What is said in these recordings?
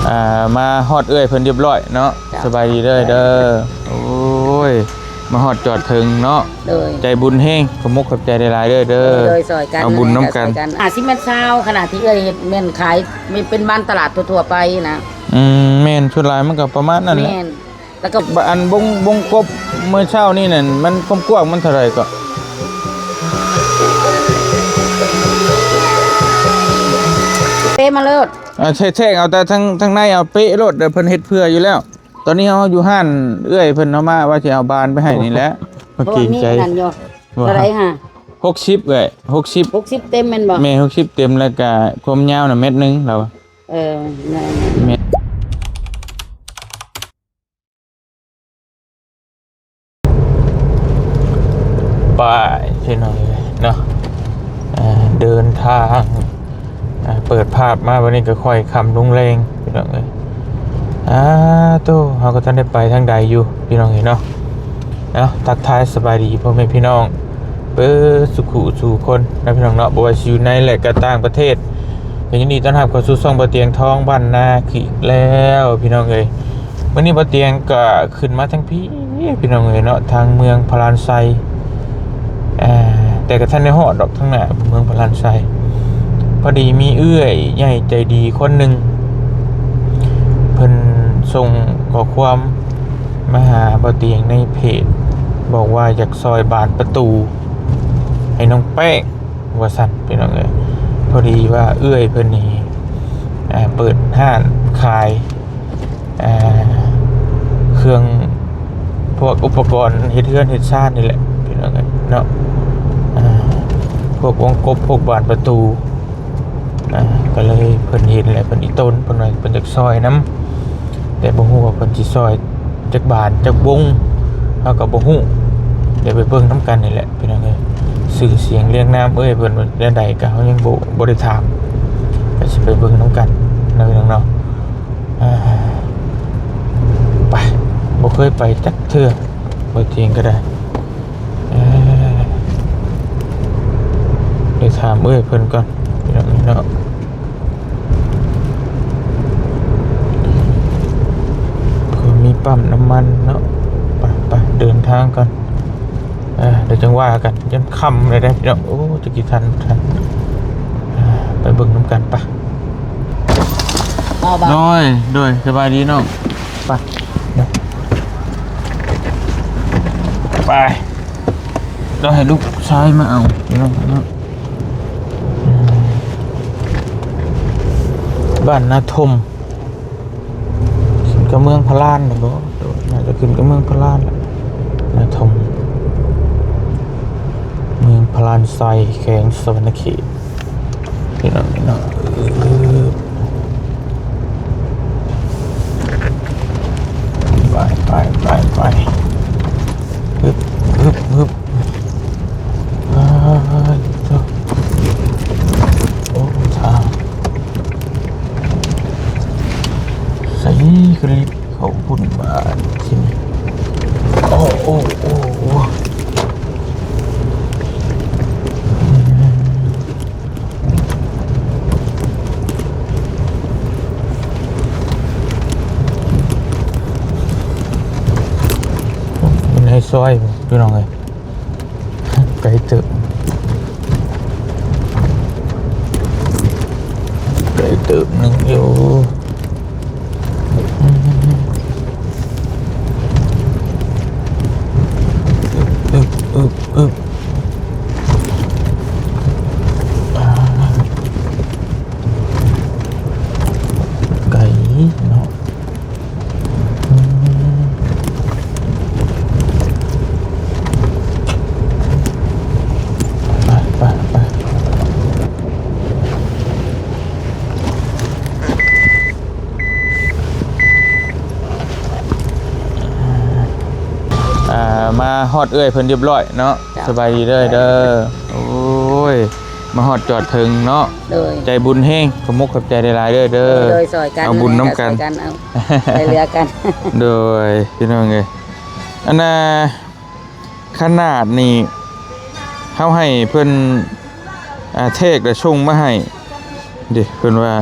ອ່າ ມາຮອດເອື້ອຍເພິ່ນຮຽບຮ້ອຍເນາະ. ເຈົ້າ ສະບາຍດີເດີ ເດີ. ໂອ້ຍ ມາຮອດຈອດເຖິງເນາະ. ໂດຍ ໃຈບຸນແຮງ ຂອບມຸກຂອບໃຈຫຼາຍໆເດີ ເດີ. ໂດຍ ໂດຍ ຊ່ອຍກັນ ເອົາບຸນນຳກັນ ຊ່ອຍກັນ. ຫ້າສິບແມັດຊາວ ຂະໜາດທີ່ເອື້ອຍເຮັດແມ່ນຂາຍ ແມ່ນເປັນບ້ານຕະຫຼາດທົ່ວໆໄປນະ. ອືມ ແມ່ນ ສ່ວນຫຼາຍມັນກໍປະມານນັ້ນແຫຼະ. ແມ່ນ ແລ້ວກໍ ບ- ອັນວົງ ວົງກົບມື້ເຊົ້ານີ້ນັ້ນ ມັນຄວາມກວ້າງມັນເທົ່າໃດເກາະ? ເປມາໂລດ. ອ່າ ແທກ ແທກເອົາແຕ່ທາງ ທາງໃນເອົາເປະໂລດ ເພິ່ນເຮັດເພື່ອຢູ່ແລ້ວ. ຕອນນີ້ເຮົາຢູ່ຮ້ານເອື້ອຍເພິ່ນ ເຮົາມາວ່າຊິເອົາບານໄປໃຫ້ນີ້ແຫຼະ. ເພາະວ່າມີອັນນັ້ນຢູ່. ວ່າ ເທົ່າໃດຫະ? ຫົກສິບເອື້ອຍ ຫົກສິບ. ຫົກສິບເຕັມແມ່ນບໍ່? ແມ່ນ ຫົກສິບເຕັມ ແລ້ວກະຄວາມຍາວນະແມັດໜຶ່ງລາວ. ເອີ ແມ່ນ ແມ່ນ. ໄປພີ່ນ້ອງເອີຍເນາະ ເດີນທາງ ເປີດພາບມາບັດນີ້ກໍຄ່ອຍຄ່ຳລົງແລງພີ່ນ້ອງເອີຍ. ອາໂຕ ເຮົາກໍທັນໄດ້ໄປທາງໃດຢູ່ພີ່ນ້ອງເອີຍເນາະ. ເອົາ ທັກທາຍສະບາຍດີພໍ່ແມ່ພີ່ນ້ອງເບິດສູ່ຄູ່ສູ່ຄົນນະພີ່ນ້ອງເນາະ ບໍ່ວ່າຊິຢູ່ໃນ ແລະ ກະຕ່າງປະເທດ ກໍຍິນດີຕ້ອນຮັບເຂົ້າສູ່ຊ່ອງບ່າວຕຽງທອງບ້ານນາຄືອີກແລ້ວພີ່ນ້ອງເອີຍ. ມື້ນີ້ບ່າວຕຽງກໍຂຶ້ນມາທາງພີ້ພີ່ນ້ອງເອີຍເນາະ ທາງເມືອງພະລານໄຊ ອ່າ ແຕ່ກໍທັນໄດ້ຮອດດອກທາງໜ້າເມືອງພະລານໄຊ. ພໍດີມີເອື້ອຍໃຫຍ່ໃຈດີຄົນໜຶ່ງ ເພິ່ນສົ່ງຂໍ້ຄວາມມາຫາບ່າວຕຽງໃນເພຈ ບອກວ່າຢາກຊ່ອຍບານປະຕູໃຫ້ນ້ອງແປ້ງ ວ່າຊັ້ນພີ່ນ້ອງເອີຍ. ພໍດີວ່າເອື້ອຍເພິ່ນນີ້ ອ່າ ເປີດຮ້ານຂາຍ ອ່າ ເຄື່ອງ ພວກອຸບປະກອນເຮັດເຮືອນເຮັດຊານນີ້ແຫຼະພີ່ນ້ອງເອີຍເນາະ. ອ່າ ພວກວົງກົບ ພວກບານປະຕູ ອ່າ ກໍເລີຍເພິ່ນເຫັນແລ້ວເພິ່ນອີ່ຕົນ ເພິ່ນວ່າເພິ່ນຢາກຊ່ອຍນຳ ແຕ່ບໍ່ຮູ້ວ່າເພິ່ນຊິຊ່ອຍຈັກບານຈັກວົງ ເຮົາກໍບໍ່ຮູ້. ດຽວໄປເບິ່ງນຳກັນນີ້ແຫຼະພີ່ນ້ອງເອີຍ. ຊື່ສຽງລຽງນາມເອີຍ ເພິ່ນວ່າແນວໃດກໍເຮົາຍັງບໍ່ ບໍ່ໄດ້ຖາມ ກໍຊິໄປເບິ່ງນຳກັນເນາະພີ່ນ້ອງເນາະ. ອ່າ ໄປ ບໍ່ເຄີຍໄປຈັກເທື່ອ ບໍ່ຈິງກໍໄດ້. ເອີ ໄປຖາມເອື້ອຍເພິ່ນກ່ອນພີ່ນ້ອງເນາະ. ເພິ່ນມີປ້ຳນ້ຳມັນເນາະ. ໄປ ໄປ ເດີນທາງກ່ອນ ເອີ ດຽວຈັ່ງວ່າກັນ ຢ້ານຄ່ຳແລ້ວເດ້ພີ່ນ້ອງ. ໂອ້ ຈັກຊິທັນບໍ່ທັນ ອ່າ ໄປເບິ່ງນຳກັນ ໄປ. ໂດຍ ໂດຍ ສະບາຍດີນ້ອງ. ໄປ ໄປ ຕ້ອງໃຫ້ລູກຊາຍມາເອົາພີ່ນ້ອງເນາະ. ບ້ານນາທົມ ຂຶ້ນກັບເມືອງພະລານແລ້ວບໍ່? ໂດຍ ໜ້າຈະຂຶ້ນກັບເມືອງພະລານແຫຼະ ນາທົມ ເມືອງພະລານໄຊ ແຂວງສະຫວັນນະເຂດ ພີ່ນ້ອງເນາະ. ໄປ ໄປ ໄປ ໄປ ຮຶບ ຮຶບ ຮຶບ. ອ້າຍ ໂອ້ ທາງ ໃສຄືລິບເຂົ້າພຸ້ນບາດທີນີ້. ໂອ້ ໂອ້ ໂອ້ ໂອ້ ຢູ່ໃນຊອຍ ພີ່ນ້ອງເອີຍ. ໄກເຕີບ ໄກເຕີບໜຶ່ງຢູ່. ອຶບ ອຶບ ອຶບ ອຶບ ອ່າ ໄກເນາະ. ໄປ ໄປ ໄປ ອ່າ ມາຮອດເອື້ອຍເພິ່ນຮຽບຮ້ອຍເນາະ. ເຈົ້າ ສະບາຍດີເດີ ເດີ. ໂອ້ຍ ມາຮອດຈອດເຖິງເນາະ. ໂດຍ ໃຈບຸນແຮງ ຂອບມຸກຂອບໃຈຫຼາຍໆເດີ ເດີ. ໂດຍ ໂດຍ ຊ່ອຍກັນ ເອົາບຸນນຳກັນ ເອີ ຊ່ອຍກັນ ເອົາ ໄດ້ເຫຼືອກັນ. ໂດຍ ພີ່ນ້ອງເອີຍ ອັນນ່າ ຂະໜາດນີ້ ເຮົາໃຫ້ເພິ່ນ ອ່າ ແທກແລ້ວສົ່ງມາໃຫ້ເດ້ ເພິ່ນວ່າ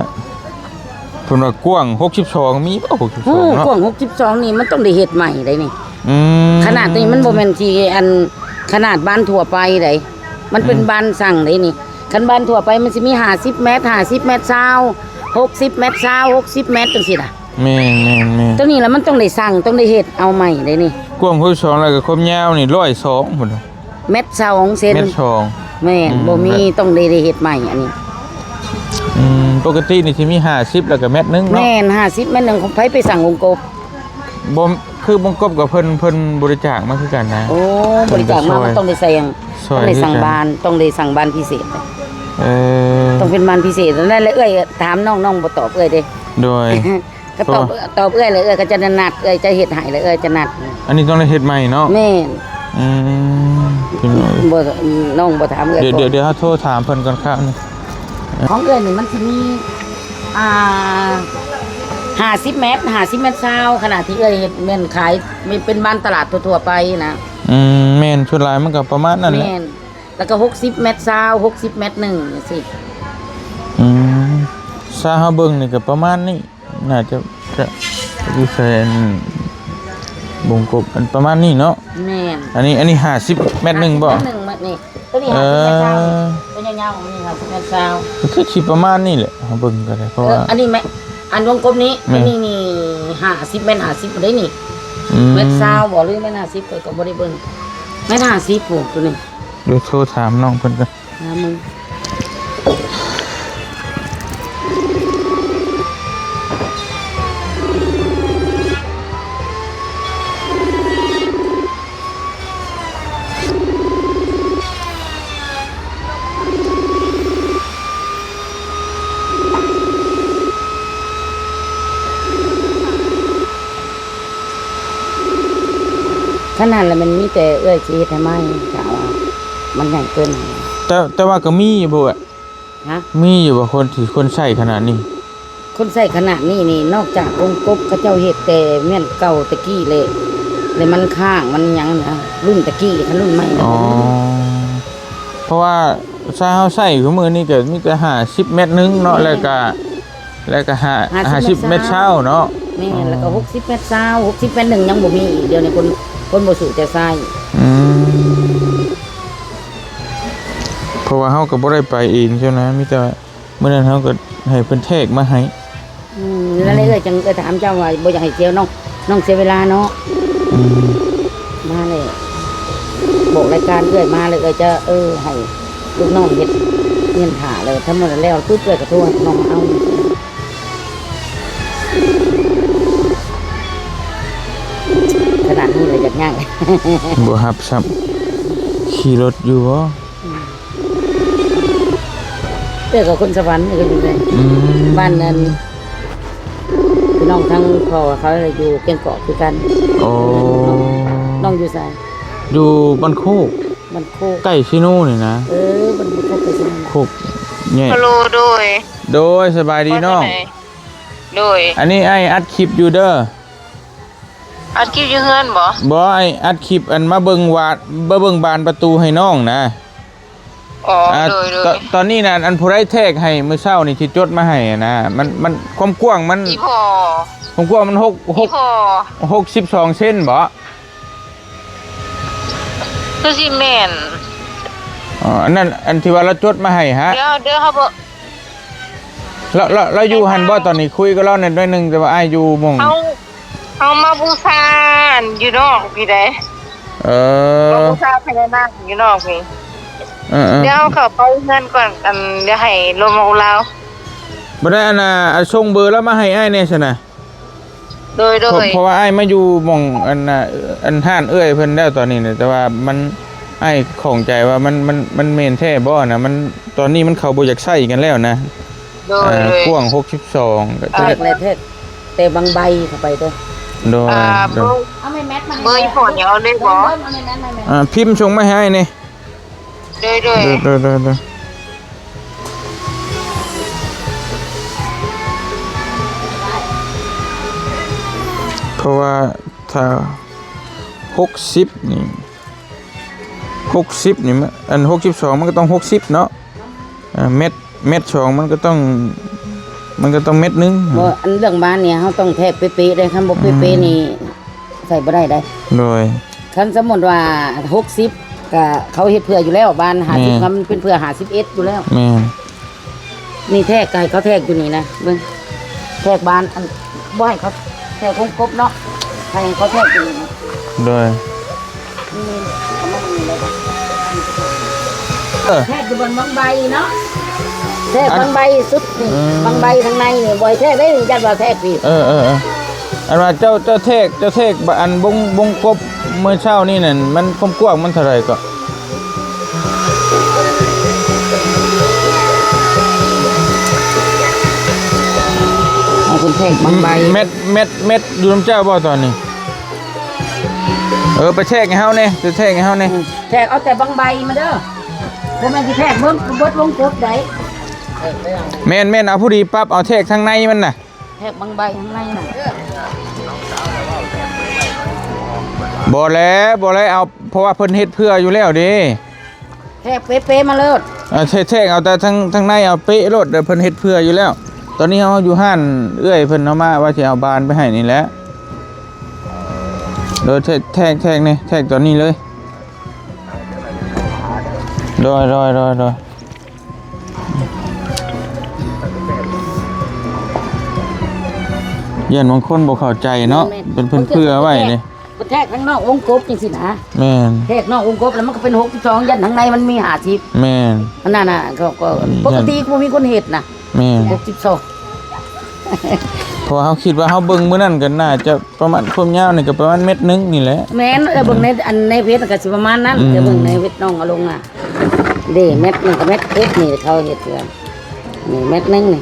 ເພິ່ນວ່າກວ້າງຫົກສິບສອງ ມີບໍ່ຫົກສິບສອງເນາະ? ໂອ້ ກວ້າງຫົກສິບສອງນີ້ມັນຕ້ອງໄດ້ເຮັດໃໝ່ໄດ໋ນີ້. ອືມ ຂະໜາດນີ້ມັນບໍ່ແມ່ນທີ່ອັນ ຂະໜາດບ້ານທົ່ວໄປໃດ໋ ມັນເປັນ ອືມ ບ້ານສັ່ງເດ້ນີ້. ຄັນບ້ານທົ່ວໄປມັນຊິມີຫ້າສິບແມັດ ຫ້າສິບແມັດຊາວ ຫົກສິບແມັດຊາວ ຫົກສິບແມັດ ຈັ່ງຊີ້ນະ. ແມ່ນໆໆ ໂຕນີ້ລະມັນຕ້ອງໄດ້ສັ່ງ ຕ້ອງໄດ້ເຮັດເອົາໃໝ່ເດ້ນີ້. ກວ້າງຫົກສິບສອງ ແລ້ວກໍຄວາມຍາວນີ້ຮ້ອຍສອງພຸ້ນ ແມັດສອງເຊັນ ແມັດສອງ. ແມ່ນ ອືມ ບໍ່ມີ ແມ່ນ ຕ້ອງໄດ້ ໄດ້ເຮັດໃໝ່ອັນນີ້. ອືມ ປົກກະຕິນີ້ຊິມີຫ້າສິບ ແລ້ວກໍແມັດໜຶ່ງເນາະ. ແມ່ນ ຫ້າສິບແມັດໜຶ່ງ ໃຜໄປສັ່ງວົງກົບ? ບໍ່ ຄືວົງກົບກໍເພິ່ນ ເພິ່ນບໍລິຈາກມາຄືກັນນະ. ໂອ້ ບໍລິຈາກມາ ເພິ່ນກໍຊ່ອຍ ມັນຕ້ອງໄດ້ໃສ່ຫຍັງ? ຊ່ອຍ ຕ້ອງໄດ້ສັ່ງ ຄືກັນ ບ້ານ ຕ້ອງໄດ້ສັ່ງບ້ານພິເສດ. ເອີ ຕ້ອງເປັນບ້ານພິເສດ. ນັ້ນແຫຼະເອື້ອຍຖາມນ້ອງ ນ້ອງບໍ່ຕອບເອື້ອຍເດ້. ໂດຍ ກໍຕອບ ເພາະວ່າ ຕອບເອື້ອຍແຫຼະ ເອື້ອຍກໍຈະນັດ ເອື້ອຍຈະເຮັດໃຫ້ແລ້ວເອື້ອຍຈະນັດ. ອັນນີ້ຕ້ອງໄດ້ເຮັດໃໝ່ເນາະ? ແມ່ນ. ອືມ ພີ່ນ້ອງ ບໍ່ ນ້ອງບໍ່ຖາມເອື້ອຍ ດຽວ ກ່ອນ ດຽວ ດຽວເຮົາໂທຖາມເພິ່ນກ່ອນຄາວໜຶ່ງ. ຂອງເອື້ອຍນີ້ມັນຊິມີ ອ່າ ຫ້າສິບແມັດ ຫ້າສິບແມັດຊາວ ຂະໜາດທີ່ເອື້ອຍເຮັດແມ່ນຂາຍ ແມ່ນເປັນບ້ານຕະຫຼາດທົ່ວໆໄປນະ. ອືມ ແມ່ນ ສ່ວນຫຼາຍມັນກໍປະມານນັ້ນແຫຼະ. ແມ່ນ ແລ້ວກໍຫົກສິບແມັດຊາວ ຫົກສິບແມັດໜຶ່ງຈັ່ງຊີ້. ອືມ ຊາເຮົາເບິ່ງນີ້ກໍປະມານນີ້ ໜ້າຈະ ຈະຢູ່ໃສ່ອັນວົງກົບ ອັນປະມານນີ້ເນາະ. ແມ່ນ ອັນນີ້ ອັນນີ້ຫ້າສິບແມັດໜຶ່ງບໍ່? ຫ້າສິບແມັດໜຶ່ງແມັດນີ້ ໂຕນີ້ ເອີ ຫ້າສິບແມັດຊາວ ໂຕຍາວໆນີ້ ຫ້າສິບແມັດຊາວ ກໍຄືຊິປະມານນີ້ແຫຼະ ເຮົາເບິ່ງກໍໄດ້ ເພາະ ເອີ ວ່າ ອັນນີ້ແມ່ນ ອັນວົງກົບນີ້ ແມ່ນ ອັນນີ້ນີ້ ຫ້າສິບແມັດຫ້າສິບພຸ້ນເດ້ນີ້. ອືມ ແມັດຊາວບໍ່ ຫຼືແມັດຫ້າສິບ ຂ້ອຍກໍບໍ່ໄດ້ເບິ່ງ. ແມັດຫ້າສິບພຸ້ນ ໂຕນີ້. ດຽວໂທຖາມນ້ອງເພິ່ນກ່ອນ. ຫາມຶງ ຄັນຫັ້ນລະແມ່ນມີແຕ່ເອື້ອຍຊິເຮັດໃຫ້ໃໝ່ ຖ້າວ່າມັນໃຫຍ່ເກີນ. ແຕ່ ແຕ່ວ່າກໍມີຢູ່ບໍ່ເອື້ອຍ? ຮະ? ມີຢູ່ບໍ່ຄົນທີ່ ຄົນໃຊ້ຂະໜາດນີ້? ຄົນໃຊ້ຂະໜາດນີ້ນີ້ ນອກຈາກວົງກົບເຂົາເຈົ້າເຮັດແຕ່ແມ່ນເກົ່າແຕ່ກີ້ແຫຼະ ແລ້ວມັນຄ້າງມັນຫຍັງນະ ລຸ້ນແຕ່ກີ້ ຄັນລຸ້ນໃໝ່ນະ ອໍ ບໍ່ມີ. ເພາະວ່າຊາວເຮົາໃຊ້ຄືມື້ນີ້ກໍມີແຕ່ຫ້າສິບແມັດໜຶ່ງເນາະ ແມ່ນ ແລ້ວກໍ ແລ້ວກໍຫ້າ ຫ້າສິບ ຫ້າສິບແມັດຊາວເນາະ. ແມ່ນ ອໍ ແລ້ວກໍຫົກສິບແມັດຊາວ ຫົກສິບແມັດໜຶ່ງຍັງບໍ່ມີອີກ ດຽວນີ້ຄົນ ຄົນບໍ່ສູ້ແຕ່ໃຊ້. ອືມ ເພາະວ່າເຮົາກໍບໍ່ໄດ້ໄປເອງເຈົ້ານະ ມີແຕ່ ມື້ນັ້ນເຮົາກໍໃຫ້ເພິ່ນແທກມາໃຫ້. ອືມ ນັ້ນແຫຼະ ອືມ ເອື້ອຍຈັ່ງ ເອື້ອຍຖາມເຈົ້າວ່າບໍ່ຢາກໃຫ້ເສຍ ນ້ອງ ນ້ອງເສຍເວລາເນາະ. ອືມ ມາແລ້ວ ບອກລາຍການເອື້ອຍມາແລ້ວ ເອື້ອຍຈະ ເອີ ໃຫ້ລູກນ້ອງເຮັດເຮືອນຖ້າ ແລ້ວທັງໝົດແລ້ວປຶບ ເອື້ອຍກໍໂທໃຫ້ລູກນ້ອງມາເອົາ. ຂະໜາດນີ້ລະຢາກຍ້າຍ ບໍ່ຮັບຊ້ຳ. ຂີ່ລົດຢູ່ບໍ່? ອືມ ເອື້ອຍກໍຄົນສະຫວັນຄືກັນ. ອືມ ບ້ານນັ້ນ ພີ່ນ້ອງທາງພໍ່ເຂົາຢູ່ແກ້ງກອກຄືກັນ. ໂອ້ ນ້ອງຢູ່ໃສ? ຢູ່ບ້ານໂຄກ ບ້ານໂຄກ ໃກ້ຊີໂນນີ້ນະ. ເອີ ບ້ານໂຄກ ໃກ້ຊີໂນ ໂຄກແຍກ. ຮັລໂຫຼ ໂດຍ ໂດຍ ສະບາຍດີນ້ອງ. ໂດຍ ອັນນີ້ອ້າຍອັດຄລິບຢູ່ເດີ. ອັດຄລິບຢູ່ເຮືອນບໍ່? ບໍ່ ອ້າຍອັດຄລິບ ອັນ ມາເບິ່ງວາດ ມາເບິ່ງບານປະຕູໃຫ້ນ້ອງນະ. ອໍ ອ່າ ໂດຍໆ ຕ- ຕອນນີ້ນະ ອັນຜູ້ໃດແທກໃຫ້ມື້ເຊົ້ານີ້ ທີ່ຈົດມາໃຫ້ນະ ມັນ ມັນ ຄວາມກວ້າງມັນ ອີ່ພໍ່ ຄວາມກວ້າງມັນຫົກ ຫົກ ອີ່ພໍ່ ຫົກສິບສອງເຊັນບໍ່? ຄືຊິແມ່ນ. ອໍ ອັນນັ້ນ ອັນທີ່ວ່າລາວຈົດມາໃຫ້ຫະ? ດຽວ ດຽວເຮົາເບິ່ງ ລາວ ລາວ ລາວຢູ່ຫັ້ນບໍ່? ຕອນນີ້ຄຸຍກັບລາວແດ່ໜ້ອຍໜຶ່ງ ແຕ່ວ່າອ້າຍຢູ່ໝ່ອງ ເຮົາ ເຮົາມາບູຊາຢູ່ນອກພີ້ໃດ. ເອີ ມາບູຊາພະຍານາກຢູ່ນອກພີ້. ເອີໆ ດຽວເຮົາເຂົ້າໄປເຮືອນກ່ອນ ອັນ ດຽວໃຫ້ລົມເອົາລາວ. ບໍ່ໄດ້ ອັນນ່າ ສົ່ງເບີລາວມາໃຫ້ອ້າຍແດ່ຊັ້ນນະ. ໂດຍໆ ເພາະ ເພາະວ່າອ້າຍມາຢູ່ໝ່ອງ ອັນນ່າ ອັນຮ້ານເອື້ອຍເພິ່ນແລ້ວຕອນນີ້ນະ ແຕ່ວ່າມັນ ອ້າຍຂ້ອງໃຈວ່າມັນ ມັນ ມັນແມ່ນແທ້ບໍ່ນະ ມັນ ຕອນນີ້ມັນ ເຂົາບໍ່ຢາກໃຊ້ກັນແລ້ວນະ. ໂດຍ ເອີ ໂດຍ ກວ້າງຫົກສິບສອງ ກໍຈະ ແທກແລ້ວແທກແຕ່ບາງໃບເຂົ້າໄປເດີ. ໂດຍ ອ່າ ໂດຍ ເບີ ເບີອີ່ພໍ່ນີ້ເອົາເລີຍບໍ່? ເອົາແມ່ນໆ ອ່າ ພິມສົ່ງມາໃຫ້ອ້າຍແດ່. ໂດຍ ໂດຍ ໂດຍ ໂດຍ ໂດຍ ເພາະວ່າຖ້າຫົກສິບນີ້ ຫົກສິບນີ້ ອັນຫົກສິບສອງມັນກໍຕ້ອງຫົກສິບເນາະ. ເອີ ແມັດ ແມັດສອງມັນກໍຕ້ອງ ມັນກໍຕ້ອງແມັດໜຶ່ງ. ບໍ່ ອັນເລື່ອງບານນີ້ເຮົາຕ້ອງແທກເປະໆເດ້ ຄັນບໍ່ເປະໆ ອືມ ນີ້ໃສ່ບໍ່ໄດ້ເດ້. ໂດຍ ຄັນສົມມຸດວ່າຫົກສິບ ກໍເຂົາເຮັດເພື່ອຢູ່ແລ້ວ ບານຫ້າສິບ ແມ່ນ ມັນເປັນເພື່ອຫ້າສິບເອັດຢູ່ແລ້ວ. ແມ່ນ ນີ້ແທກ ກໍໃຫ້ເຂົາແທກຢູ່ນີ້ນະ ເບິ່ງ ແທກບານ ອັນ ບໍ່ໃຫ້ເຂົາແທກວົງກົບເນາະ ໃຫ້ເຂົາແທກຢູ່ນີ້ນະ. ໂດຍ ນີ້ ເອົາມາເບິ່ງນີ້ເລີຍ ເອີ ແທກຢູ່ບ່ອນບາງໃບເນາະ ແທກ ອັນ ບາງໃບສຸດນີ້ ເອີ ບາງໃບທາງໃນນີ້ ບໍ່ໃຫ້ແທກເດ້ ຢ້ານວ່າແທກຜິດ. ເອີໆໆ ອັນວ່າເຈົ້າ ເຈົ້າແທກ ເຈົ້າແທກ ອັນວົງ ວົງກົບມື້ເຊົ້ານີ້ນັ້ນ ມັນຄວາມກວ້າງມັນເທົ່າໃດເກາະ? ໃຫ້ເພິ່ນແທກບາງໃບ ແມັດ ແມັດ ແມັດຢູ່ນຳເຈົ້າບໍ່ຕອນນີ້? ເອີ ໄປແທກໃຫ້ເຮົາແດ່ ໄປແທກໃຫ້ເຮົາແດ່. ອືມ ແທກເອົາແຕ່ບາງໃບມາເດີ ບໍ່ແມ່ນຊິແທກເບິດ ເບິດວົງກົບໃດ. ແມ່ນໆ ເອົາ ພໍດີປັບ ເອົາແທກທາງໃນມັນນະ ແທກບາງໃບທາງໃນນະ. ບໍ່ແລ້ວ ບໍ່ແລ້ວ ເອົາ ເພາະວ່າເພິ່ນເຮັດເພື່ອຢູ່ແລ້ວເດ້. ແທກເປະໆມາໂລດ. ເອີ ແທກ ແທກເອົາແຕ່ທາງ ທາງໃນເອົາເປະໂລດ ດຽວເພິ່ນເຮັດເພື່ອຢູ່ແລ້ວ. ຕອນນີ້ເຮົາຢູ່ຮ້ານເອື້ອຍເພິ່ນ ເຮົາມາວ່າຊິເອົາບານໄປໃຫ້ນີ້ແຫຼະ. ໂດຍ ແທກ ແທກ ແທກນີ້ ແທກຕອນນີ້ເລີຍ. ໂດຍ ໂດຍ ໂດຍ ໂດຍ. ຢ້ານບາງຄົນບໍ່ເຂົ້າໃຈເນາະ. ແມ່ນໆ ເພິ່ນ ເພິ່ນເພື່ອໄວ້ເດ້ ເພິ່ນແທກທາງນອກວົງກົບຈັ່ງຊີ້ນະ. ແມ່ນ ແທກນອກວົງກົບແລ້ວມັນກໍເປັນຫົກສິບສອງ ຢ້ານທາງໃນມັນມີຫ້າສິບ. ແມ່ນ ອັນນັ້ນນະ ກໍ ກໍ ອືມ ປົກກະຕິບໍ່ມີຄົນເຮັດນະ. ແມ່ນ ຫົກສິບສອງ ເພາະວ່າເຮົາຄິດວ່າເຮົາເບິ່ງມື້ນັ້ນກໍໜ້າຈະປະມານ ຄວາມຍາວນີ້ກໍປະມານແມັດໜຶ່ງນີ້ແຫຼະ. ແມ່ນ ເອີ ເບິ່ງໃນ ອັນໃນເຟສກໍຊິປະມານນັ້ນ. ອືມ ເອີ ເບິ່ງໃນເຟສນ້ອງອາລົງອະ ເດ້ ແມັດໜຶ່ງກໍແມັດເອັດນີ້ ເຂົາເຮັດເທື່ອນີ້ ແມັດໜຶ່ງນີ້.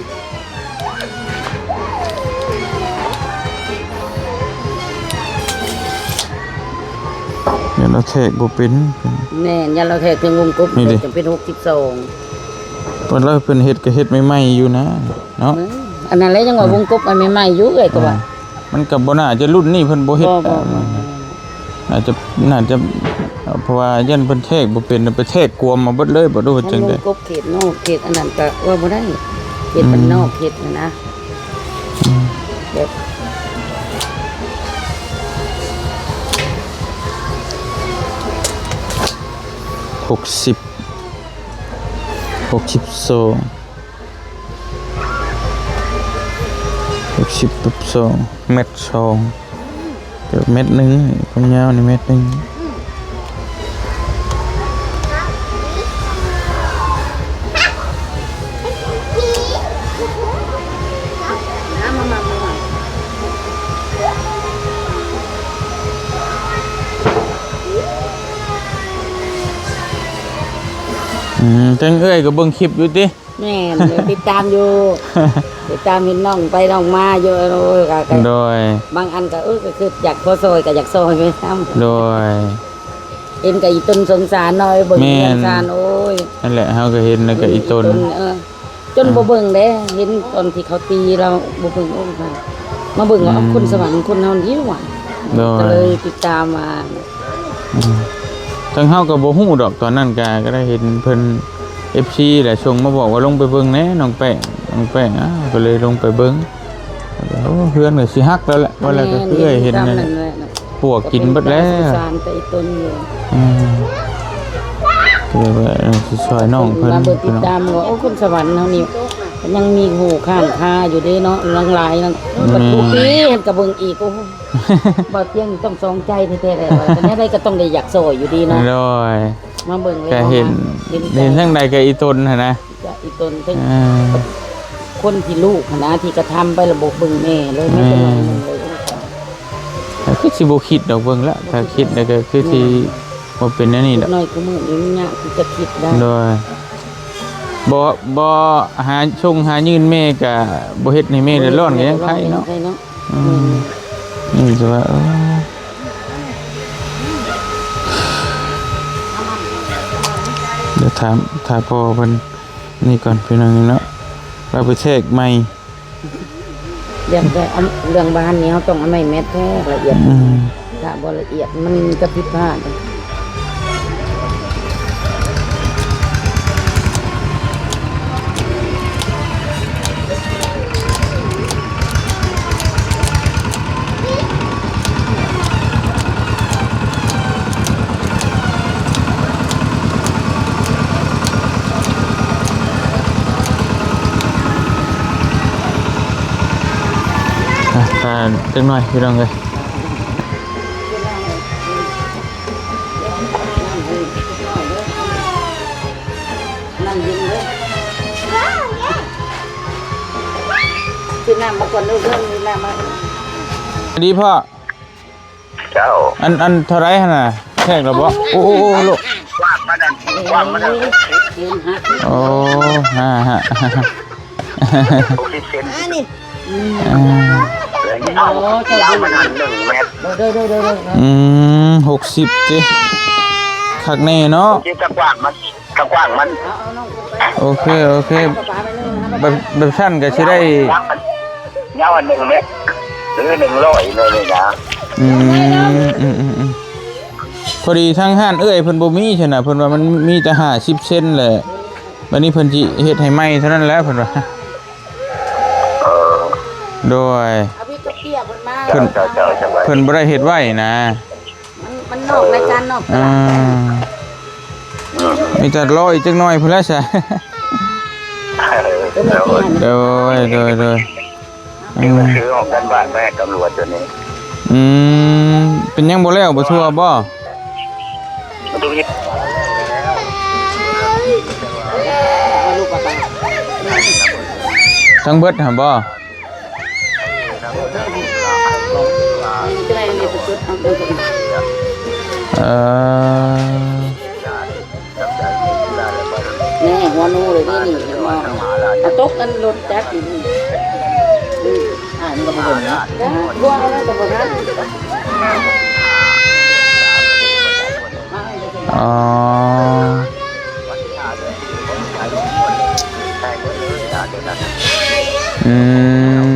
ຢ້ານລາວແທກບໍ່ເປັນ. ແມ່ນ ຢ້ານລາວແທກເຖິງວົງກົບ ນີ້ເດ້ ຈະເປັນຫົກສິບສອງ. ເພິ່ນ ເພິ່ນເຮັດກໍເຮັດໃໝ່ໆຢູ່ນະເນາະ. ເອີ ອັນນັ້ນແຫຼະ ຍັງວ່າ ອືມ ວົງກົບອັນໃໝ່ໆຢູ່ ເອື້ອຍກໍວ່າ ອ່າ ມັນກໍບໍ່ໜ້າຈະ ລຸ້ນນີ້ເພິ່ນບໍ່ເຮັດ. ບໍ່ ບໍ່ ອ່າ ບໍ່ ອາດຈະ ໜ້າຈະ ເພາະວ່າຢ້ານເພິ່ນແທກບໍ່ເປັນ ໄປແທກກວມເອົາເບິດເລີຍບໍ່ ຫຼືວ່າຈັ່ງໃດ? ມັນລົງກົບເຂດນອກ ເຂດອັນນັ້ນກໍເວົ້າບໍ່ໄດ້ ເຂດບ້ານນອກ ອືມ ເຂດຫັ້ນນະ. ອືມ ແບບ ຫົກສິບ ຫົກສິບສອງ ຫົກສິບ ປັບສອງ ແມັດສອງ ເກືອບແມັດໜຶ່ງ ຄວາມຍາວນີ້ແມັດໜຶ່ງ. ອືມ ທັງເອື້ອຍກໍເບິ່ງຄລິບຢູ່ຕິ? ແມ່ນ ຕິດຕາມຢູ່ ຕິດຕາມເຫັນນ້ອງໄປນ້ອງມາຢູ່. ໂອ້ຍ ກໍ ກໍ ໂດຍ ບາງອັນກໍ ເອີ ກໍຄືຢາກຂໍຊ່ອຍ ກໍຢາກຊ່ອຍແມ່ນນຳ. ໂດຍ ເຫັນກໍອີຕົນສົງສານເນາະ ເບິ່ງ ແມ່ນ ສົງສານ. ໂອ້ຍ ນັ້ນແຫຼະ ເຮົາກໍເຫັນແລ້ວກໍອີຕົນ ເອີ ຈົນ ອ່າ ບໍ່ເບິ່ງເດ້ ເຫັນຕອນທີ່ເຂົາຕີລາວບໍ່ເບິ່ງ. ໂອ້ຍ ມາເບິ່ງວ່າ ອືມ ເອົາ ຄົນສະຫວັນຄົນເຮົານີ້ຫວ່າ. ໂດຍ ກໍເລີຍຕິດຕາມວ່າ ອືມ ທາງເຮົາກໍບໍ່ຮູ້ດອກ ຕອນນັ້ນກໍ ກໍໄດ້ເຫັນເພິ່ນ ເອັຟຊີ ແຫຼະ ສົ່ງມາບອກວ່າ ລົງໄປເບິ່ງແດ່ນ້ອງແປ້ງ ນ້ອງແປ້ງ. ອ້າວ ກໍເລີຍລົງໄປເບິ່ງ. ໂອ້ ເຮືອນກໍຊິຫັກແລ້ວແຫຼະ ວ່າແລ້ວກໍ ແມ່ນ ຄືເອື້ອຍເຫັນນັ້ນແຫຼະ ເຫັນຕາມນັ້ນແຫຼະເນາະ ປວກກິນເບິດແລ້ວ ເຫັນຕາສົງສານແຕ່ອີຕົນຢູ່. ອືມ ກໍເລີຍວ່າ ເອີ ຊິຊ່ອຍນ້ອງເພິ່ນ ມາເບິ່ງຕິດຕາມວ່າ ໂອ້ ຄົນສະຫວັນເຮົານີ້ ຍັງມີຫູຄ້າງຄາຢູ່ເດ້ເນາະ ຍັງຫຼາຍນະ. ແມ່ນ ບັດຜູ້ປີຫັ້ນກໍເບິ່ງອີກ ໂອ້ ບໍ່ຕຽງຕ້ອງສອງໃຈແທ້ໆແຫຼະ ວ່າແນວໃດກໍຕ້ອງໄດ້ຢາກຊ່ອຍຢູ່ດີເນາະ. ໂດຍ ມາເບິ່ງເລີຍ ກໍເຫັນ ເຫັນ ເຫັນທາງໃດກໍອີຕົນຫັ້ນນະ ກໍອີຕົນ ເຖິງ ອ່າ ຄົນທີ່ລູກຫັ້ນນະ ທີ່ກະທຳໄປແລ້ວບໍ່ເບິ່ງແມ່ເລີຍ ແມ່ ແມ່ກໍນ້ອຍໜຶ່ງເລີຍ. ກໍຄືຊິບໍ່ຄິດດອກ ເບິ່ງແລ້ວ ຖ້າຄິດແລ້ວກໍຄືຊິ ແມ່ນ ບໍ່ເປັນແນວນີ້ດອກ ນ້ອຍຄືມື້ນີ້ມັນຍາກທີ່ຈະຄິດໄດ້. ໂດຍ ບໍ່ ບໍ່ຫາຊົງຫາຍື່ນແມ່ກະບໍ່ເຮັດໃຫ້ແມ່ເດືອດຮ້ອນກະຍັງໄຄເນາະ. ແມ່ເດືອດຮ້ອນກະຍັງໄຄເນາະ. ອືມ ອືມ ແຕ່ວ່າ ເອີ ດຽວຖາມ ຖາມພໍ່ເພິ່ນນີ້ກ່ອນ ພີ່ນ້ອງເນາະ ວ່າໄປແທກໃໝ່. ເລື່ອງແບບ ເລື່ອງບ້ານນີ້ເຮົາຕ້ອງເອົາໄມ້ແມັດແທ້ລະອຽດ. ອືມ ຖ້າບໍ່ລະອຽດມັນຈະຜິດພາດ. ອ່ະ ຖ້າຈັກໜ້ອຍພີ່ນ້ອງເອີຍ. ນ້ຳເຢັນເດີ ຊື້ນ້ຳມາກ່ອນເດີ ເດີ ມີນ້ຳມາ. ສະບາຍດີພໍ່. ເຈົ້າ ອັນ ອັນເທົ່າໃດຫັ້ນນ່ະ ແທກແລ້ວບໍ່? ໂອ້ ໂອ້ ໂອ້ ໂລະ ກວ້າງມັນນັ້ນ ກວ້າງມັນນັ້ນຫົກສິບ ໂອ້ ຫ້າ ຫ້າ ຫົກສິບເຊັນ ອ່າ ນີ້ ອ່າ ແລ້ວຍາວມັນຫັ້ນໜຶ່ງແມັດ ໂດຍ ໂດຍ ໂດຍ ໂດຍ ໂດຍ ອືມ ຫົກສິບຕິ ຄັກແນ່ເນາະ ຫົກສິບ ກະກວ້າງມັນ ກະກວ້າງມັນ ໂອເຄ ໂອເຄ ແບບ ແບບຊັ້ນກະຊິໄດ້ ຍາວອັນໜຶ່ງແມັດ ຫຼື ໜຶ່ງຮ້ອຍແນວນີ້ນະ ອືມ ອືມ ອືມ ອືມ ພໍດີທາງຮ້ານເອື້ອຍເພິ່ນບໍ່ມີຊັ້ນນະ ເພິ່ນວ່າມັນມີແຕ່ຫ້າສິບເຊັນແຫຼະ ບາດນີ້ເພິ່ນຊິເຮັດໃຫ້ໃໝ່ເທົ່ານັ້ນແຫຼະ ເພິ່ນວ່າ ເອີ ໂດຍ ເພິ່ນ ເພິ່ນບໍ່ໄດ້ເຮັດໄວ້ນະ. ມັນ ມັນນອກລາຍການນອກຕະຫຼາດ ອືມ ມີແຕ່ລໍອີກຈັກໜ້ອຍພຸ້ນແຫຼະຊະ ເອີ ໂດຍ ໂດຍ ໂດຍ ອືມ ຊື້ອອກກັນບ້ານໄປໃຫ້ຕຳຫຼວດຕົວນີ້ ອືມ ເປັນຫຍັງບໍ່ແລ້ວ ບໍ່ທົ່ວບໍ່? ທັງເບິດຫັ້ນບໍ່? ເອີ ແນ່ ຫົວໜູເລີຍນີ້ ເຫັນບໍ່? ອາ ຕົກອັນລົດຈັກນີ້ ອ່ານກໍບໍ່ເຫັນນະ ຫົວອັນນັ້ນກໍບໍ່ທັນ. ອໍ ອືມ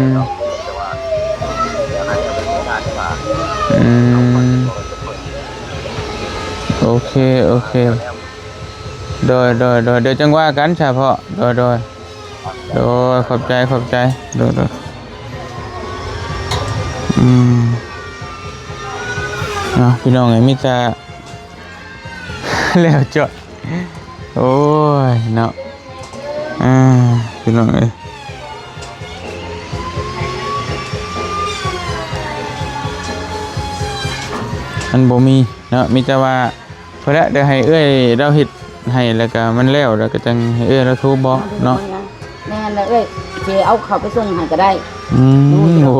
ອືມ ໂອເຄ ໂອເຄ ໂດຍ ໂດຍ ໂດຍ ດຽວຈັ່ງວ່າກັນຊະພໍ່ ໂດຍ ໂດຍ ໂດຍ ຂອບໃຈ ຂອບໃຈ ໂດຍ ໂດຍ ອືມ ເນາະ ພີ່ນ້ອງເອີຍ ມີແຕ່ ແລ້ວຈອດ ໂອ້ຍເນາະ ອ່າ ພີ່ນ້ອງເອີຍ ມັນບໍ່ມີເນາະ ມີແຕ່ວ່າ ພໍແລ້ວ ດຽວໃຫ້ເອື້ອຍລາວເຮັດໃຫ້ ແລ້ວກະມັນແລ້ວ ແລ້ວກະຈັ່ງໃຫ້ເອື້ອຍລາວໂທບອກເນາະ ແມ່ນແລ້ວເອື້ອຍ ຊິເອົາເຂົ້າໄປສົ່ງໃຫ້ກະໄດ້ ອືມ ໂອ້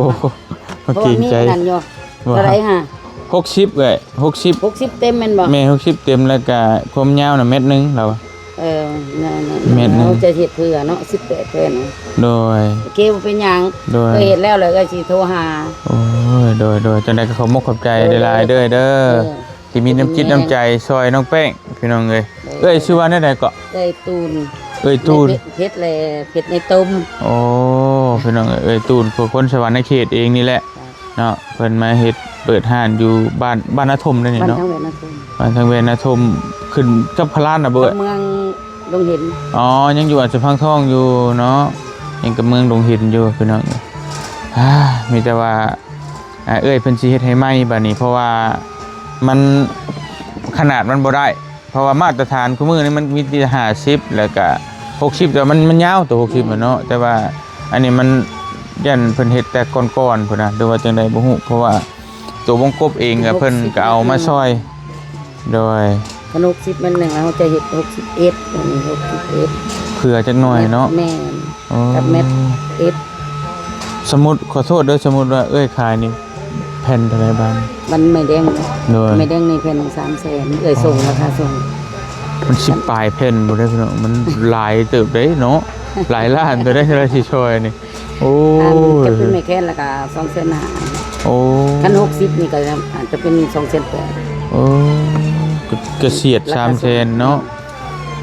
ເພາະວ່າມີອັນນັ້ນຢູ່ ເທົ່າໃດຫະ? ຫົກສິບເອື້ອຍ ຫົກສິບ ຫົກສິບເຕັມແມ່ນບໍ່? ແມ່ນ ຫົກສິບເຕັມ ແລ້ວກະຄວາມຍາວນະແມັດໜຶ່ງລາວວ່າ ເອີ ແມ່ນໆ ແມັດໜຶ່ງ ເຮົາຈະເຮັດເພື່ອເນາະ ສິບແປດແຜ່ນ ໂດຍ ໂອເຄ ບໍ່ເປັນຫຍັງ ໂດຍ ເອື້ອຍເຮັດແລ້ວ ແລ້ວເອື້ອຍຊິໂທຫາ ໂອ້ຍ ໂດຍ ໂດຍ ຈັ່ງໃດກະຂອບມຸກຂອບໃຈຫຼາຍໆເດີ້ ເດີ້ ເອີ ທີ່ມີນ້ຳຈິດນ້ຳໃຈຊ່ອຍນ້ອງແປ້ງ ພີ່ນ້ອງເອີຍ ເອີ ເອື້ອຍຊື່ວ່າແນວໃດເກາະ? ເອື້ອຍຕູນ ເອື້ອຍຕູນ ເຮັດແລະ ເຮັດໃນຕົ້ມ ໂອ້ ພີ່ນ້ອງເອີຍ ເອື້ອຍຕູນ ຄົນສະຫວັນນະເຂດເອງນີ້ແຫຼະ ເນາະ ເພິ່ນມາເຮັດ ເປີດຮ້ານຢູ່ບ້ານ ບ້ານນາທົ່ມເດ້ນີ້ເນາະ ທາງແວນນາທົ່ມ ບ້ານທາງແວນນາທົ່ມ ຂຶ້ນກັບພະລານນະບໍ່? ກັບເມືອງດົງເຫັນ ອໍ ຍັງຢູ່ອັນສະພັງທອງຢູ່ເນາະ ຍັງກັບເມືອງດົງເຫັນຢູ່ ພີ່ນ້ອງ ອ່າ ມີແຕ່ວ່າ ອ່າ ເອື້ອຍເພິ່ນຊິເຮັດໃຫ້ໃໝ່ບາດນີ້ ເພາະວ່າມັນ ຂະໜາດມັນບໍ່ໄດ້ ເພາະວ່າມາດຕະຖານຄູ່ມື້ນີ້ມັນມີແຕ່ຫ້າສິບ ແລ້ວກະຫົກສິບ ແຕ່ວ່າມັນ ມັນຍາວໂຕຫົກສິບ ອືມ ຫັ້ນເນາະ ແຕ່ວ່າອັນນີ້ມັນ ຢ້ານເພິ່ນເຮັດແຕ່ກ່ອນໆພຸ້ນນະ ຫຼືວ່າຈັ່ງໃດບໍ່ຮູ້ ເພາະວ່າໂຕວົງກົບເອງກະເພິ່ນກະເອົາມາຊ່ອຍ ໂດຍ ຄັນຫົກສິບມັນຍັງ ເຮົາຈະເຮັດຫົກສິບເອັດ ອັນນີ້ຫົກສິບເອັດ ເຜື່ອຈັກໜ້ອຍເນາະ ແມ່ນ ອໍ ກັບແມັດເອັດ ສົມມຸດ ຂໍໂທດເດີ້ ສົມມຸດວ່າເອື້ອຍຂາຍນີ້ ແຜ່ນເທົ່າໃດບາດນີ້? ມັນໄມ້ແດງເນາະ ໂດຍ ໄມ້ແດງນີ້ແຜ່ນໜຶ່ງສາມແສນ ເອື້ອຍສົ່ງ ອໍ ລາຄາສົ່ງ ມັນສິບປາຍແຜ່ນພຸ້ນເດ້ພີ່ນ້ອງ ມັນຫຼາຍເຕີບເດ້ເນາະ ຫຼາຍລ້ານເຕີບເດ້ ລາຍຊິຊ່ອຍນີ້ ໂອ້ຍ ຄັນເປັນໄມ້ແຄນລະກະສອງແສນຫ້າ ໂອ້ ຄັນຫົກສິບນີ້ກະອາດຈະເປັນສອງແສນແປດ ໂອ້ ກະ ກະສຽດສາມແສນເນາະ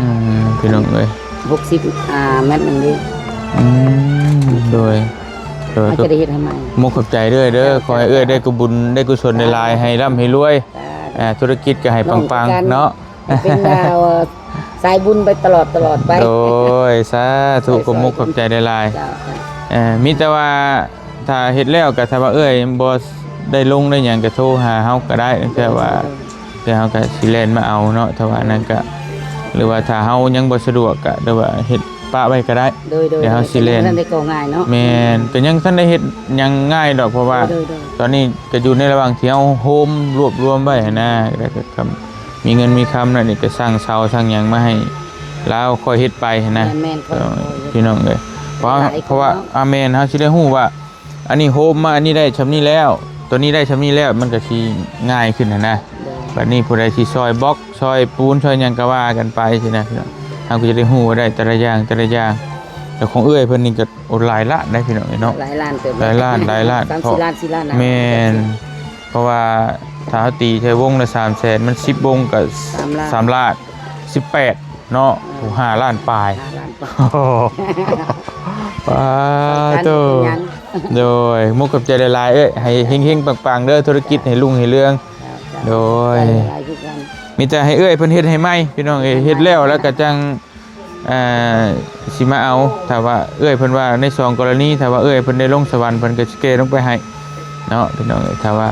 ອືມ ພີ່ນ້ອງເອີຍ ຫົກສິບ ອ່າ ແມັດໜຶ່ງເດ້ ອືມ ໂດຍ ໂດຍ ເຮົາຈະໄດ້ເຮັດໃຫ້ໃໝ່ ມຸກຂອບໃຈເດີ້ ເດີ້ ຂໍໃຫ້ເອື້ອຍໄດ້ກຸບຸນໄດ້ກຸສົນຫຼາຍໆ ໃຫ້ລ່ຳໃຫ້ລວຍ ອ່າ ທຸລະກິດກະໃຫ້ປັງໆເນາະ ເປັນດາວສາຍບຸນໄປຕະຫຼອດ ຕະຫຼອດໄປ ໂດຍ ສາທຸ ຂອບມຸກຂອບໃຈຫຼາຍໆ ເຈົ້າ ເຈົ້າ ເອີ ມີແຕ່ວ່າ ຖ້າເຮັດແລ້ວກະ ຖ້າວ່າເອື້ອຍບໍ່ໄດ້ລົງໄດ້ຫຍັງກະໂທຫາເຮົາກະໄດ້ ແຕ່ວ່າ ແຕ່ເຮົາກະຊິແລ່ນມາເອົາເນາະ ຖ້າວ່ານັ້ນກະ ຫຼືວ່າຖ້າເຮົາຍັງບໍ່ສະດວກກະ ຫຼືວ່າເຮັດ ປະໄວ້ກໍໄດ້ ໂດຍໆ ດຽວເຮົາຊິແລ່ນ ຍັງບໍ່ທັນໄດ້ກໍ່ງ່າຍເນາະ ແມ່ນ ກໍຍັງບໍ່ທັນໄດ້ເຮັດຫຍັງງ່າຍດອກ ເພາະວ່າ ໂດຍໆ ຕອນນີ້ກໍຢູ່ໃນລະຫວ່າງທີ່ເຮົາໂຮມລວບລວມໄວ້ຫັ້ນນະ ແລ້ວກໍ ມີເງິນມີຄຳນັ້ນນີ້ ກໍສັ່ງເສົາສັ່ງຫຍັງມາໃຫ້ລາວຄ່ອຍເຮັດໄປຫັ້ນນະ ແມ່ນໆ ເອີ ຄ່ອຍໆ ພີ່ນ້ອງເອີຍ ເພາະວ່າ ຫຼາຍຄົນເນາະ ເພາະວ່າ ອາ ແມ່ນ ເຮົາຊິໄດ້ຮູ້ວ່າ ອັນນີ້ໂຮມມາ ອັນນີ້ໄດ້ຊ່ຳນີ້ແລ້ວ ຕົວນີ້ໄດ້ຊ່ຳນີ້ແລ້ວ ມັນກໍຊິງ່າຍຂຶ້ນຫັ້ນນະ ໂດຍ ບັດນີ້ຜູ້ໃດຊິຊ່ອຍບລັອກ ຊ່ອຍປູນ ຊ່ອຍຫຍັງກໍວ່າກັນໄປຊີ້ນະ ເຮົາກໍຈະໄດ້ຮູ້ວ່າໄດ້ແຕ່ລະຢ່າງ ແຕ່ລະຢ່າງ ແຕ່ຂອງເອື້ອຍເພິ່ນນີ້ກໍ ໂອ້ ຫຼາຍລ້ານໄດ໋ພີ່ນ້ອງເອີຍເນາະ ຫຼາຍລ້ານເຕີບ ຫຼາຍລ້ານ ຫຼາຍລ້ານ ສາມສີ່ລ້ານ ສີ່ລ້ານນະ ແມ່ນ ເພາະວ່າຖ້າເຮົາຕີໃສ່ວົງລະສາມແສນ ມັນສິບວົງກໍ ສາມລ້ານ ສາມລ້ານ ສິບແປດເນາະ ໂອ້ ຫ້າລ້ານປາຍ ຫ້າລ້ານປາຍ ປາໂຕ ໂດຍ ມຸກຂອບໃຈຫຼາຍໆເອີຍ ໃຫ້ເຮັງໆປັງໆເດີ ທຸລະກິດໃຫ້ລຸ້ງໃຫ້ເຮືອງ ໂດຍ ມີແຕ່ໃຫ້ເອື້ອຍເພິ່ນເຮັດໃຫ້ໃໝ່ ພີ່ນ້ອງເອີຍ ເຮັດແລ້ວ ແລ້ວກໍຈັ່ງ ອ່າ ຊິມາເອົາ ຖ້າວ່າເອື້ອຍເພິ່ນວ່າໃນສອງກໍລະນີ ຖ້າວ່າເອື້ອຍເພິ່ນໄດ້ລົງສະຫວັນ ເພິ່ນກໍຊິແກ່ລົງໄປໃຫ້ເນາະ ພີ່ນ້ອງເອີຍ ຖ້າວ່າ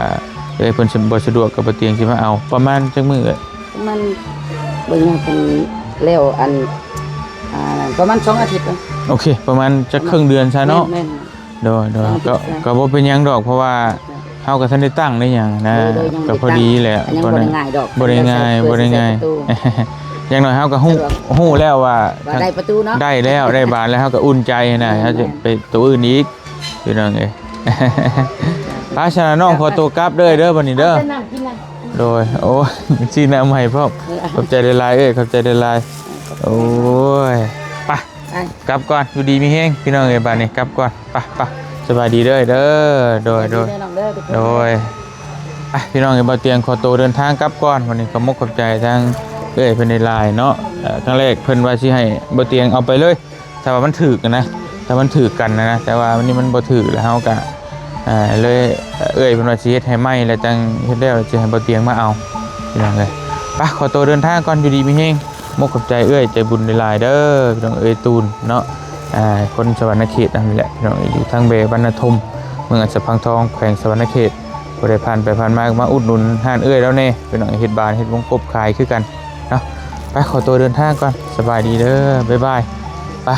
ເອື້ອຍເພິ່ນບໍ່ສະດວກ ກໍບໍ່ຕຽງຊິມາເອົາ ປະມານຈັກມື້ເອື້ອຍ? ປະມານ ເບິ່ງເພິ່ນແລ້ວ ອັນ ອ່າ ປະມານສອງອາທິດ ໂອເຄ ປະມານຈັກເຄິ່ງເດືອນຊະເນາະ ແມ່ນໆ ໂດຍໆ ສອງອາທິດ ກໍ ກໍບໍ່ເປັນຫຍັງດອກ ເພາະວ່າ ເຮົາກໍທັນໄດ້ຕັ້ງໄດ້ຫຍັງນະ ໂດຍໆ ຍັງ ກໍພໍດີແຫຼະ ຍັງບໍ່ໄດ້ງ່າຍດອກ ບໍ່ໄດ້ງ່າຍ ບໍ່ໄດ້ງ່າຍ ຢ່າງໜ້ອຍເຮົາກໍຮູ້ ສະດວກ ຮູ້ແລ້ວວ່າ ວ່າໄດ້ປະຕູເນາະ ໄດ້ແລ້ວ ໄດ້ບານແລ້ວ ເຮົາກໍອຸ່ນໃຈນະ ແມ່ນໆ ເຮົາຈະໄປໂຕອື່ນອີກ ພີ່ນ້ອງເອີຍ ໄປຊະ ນ້ອງຂໍໂຕກັບເດີ ເດີ ບັດນີ້ເດີ ເອົາແຕ່ນ້ຳກິນນະ ໂດຍ ໂອ້ ຊື້ນ້ຳໃຫ້ພ້ອມ ເອີ ຂອບໃຈຫຼາຍໆເອີຍ ຂອບໃຈຫຼາຍໆ ເອີ ຂອບໃຈຫຼາຍໆ ໂອ້ຍ ໄປ ໄປ ກັບກ່ອນ ຢູ່ດີມີແຮງ ພີ່ນ້ອງເອີຍ ບາດນີ້ກັບກ່ອນ ໄປ ໄປ ສະບາຍດີເດີ ເດີ ໂດຍ ໂດຍ ສະບາຍດີເດີນ້ອງເດີ ທຸກຄົນ ໂດຍ ໄປ ພີ່ນ້ອງເອີຍ ບ່າວຕຽງຂໍໂຕເດີນທາງກັບກ່ອນ ວັນນີ້ຂອບມຸກຂອບໃຈທາງເອື້ອຍເພິ່ນຫຼາຍໆເນາະ ເອີ ຄັ້ງແລກເພິ່ນວ່າຊິໃຫ້ບ່າວຕຽງເອົາໄປເລີຍ ຖ້າວ່າມັນຖືກນະ ຖ້າມັນຖືກກັນນະ ແຕ່ວ່າວັນນີ້ມັນບໍ່ຖືກ ແລ້ວເຮົາກະ ເອີ ເລີຍ ເອື້ອຍເພິ່ນວ່າຊິເຮັດໃຫ້ໃໝ່ ແລ້ວຈັ່ງເຮັດແລ້ວຊິໃຫ້ບ່າວຕຽງມາເອົາ ພີ່ນ້ອງເອີຍ ໄປ ຂໍໂຕເດີນທາງກ່ອນ ຢູ່ດີມີແຮງ ມຸກຂອບໃຈເອື້ອຍໃຈບຸນຫຼາຍໆເດີ ພີ່ນ້ອງເອີຍ ຕູນເນາະ ອ່າ ຄົນສະຫວັນນະເຂດນັ້ນແຫຼະ ພີ່ນ້ອງເອີຍ ຢູ່ທາງແບບັນນະທົມ ເມືອງອັດສະພັງທອງ ແຂວງສະຫວັນນະເຂດ ຜູ້ໃດຜ່ານໄປຜ່ານມາກໍມາອຸດໜູນຮ້ານເອື້ອຍລາວແດ່ ພີ່ນ້ອງເອີຍ ເຮັດບານເຮັດວົງກົບຂາຍຄືກັນເນາະ ໄປ ຂໍໂຕເດີນທາງກ່ອນ ສະບາຍດີເດີ ບາຍບາຍ ໄປ.